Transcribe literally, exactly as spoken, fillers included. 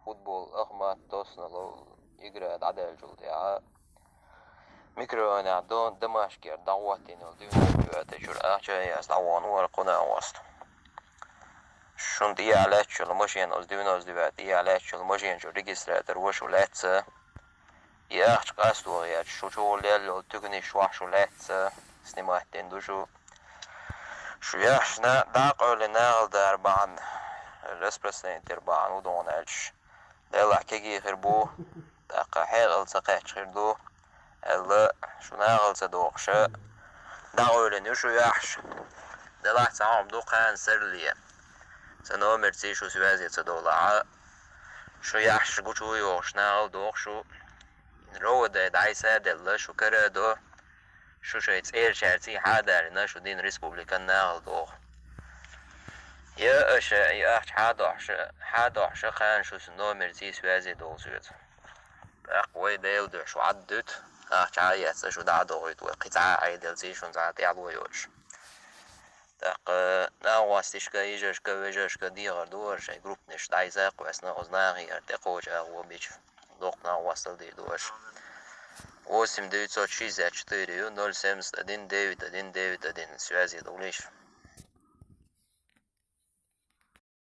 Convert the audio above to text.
Футбол ахмат тоснало игра дӀадаьллачул тӀаьхьа микрорайонехь до-, домашкера дӀагӀоттийна йолу девяносто девятый чуьра ахча яц дӀавахана вара кху нахваст. Шун тӀехьа лаьтташ йолу машина, оцу девяносто девятый тӀехьа лаьтташ йолу машина чу регистратор вашу лаьцна. И ахча къасто гӀерташ, шу чугӀур лелла йолу туьканаш вахьа шу лаьцна, снимать дина ду шу. Шу яхьаш на-, дӀакъевлина нахала дара бахьана, распространить дира бахьана, удогӀна аьлча. Делахь кегий хир бу, тӀаккха хьекъал ца кхаьчна хир ду, аьлла, шу нахала ца дохуша, дӀакъевлина ю шу яхьаш. Делахь цхьа хӀума ду кхана серле. Сан номерций шу связе ца долахьа, шу яхьаш гучу йохуш нахала доху шу. Роводай дӀайса а делла, шу кара а до, шу шайн цӀерачаьрций хьа а далийна, шу дина республикан нахала доху. Я аша и ахча хьа а дохьуша, хьа а дохьуша кхана шу сан номерций связе долу соьца. ТӀаккха вай Делан дуьхьа шу Ӏаддуьту, ахча хьа а эцна шу дӀа а дохуьйту вай, кхин цхьа а Ӏедалций шуна цхьа а тӀаьхьало йоцуш. ТӀаккха нахвастишка, йижаршка, вежаршка дехар ду аша шайн группанаш дӀайса а кхоьссина, оцу нахе яра тӀекхочу агӀо бича. Доккха нахвастал дийр ду аша. Восемь девятьсот шестьдесят четыре ю, ноль семьдесят один девять один девять один. Связе долуш.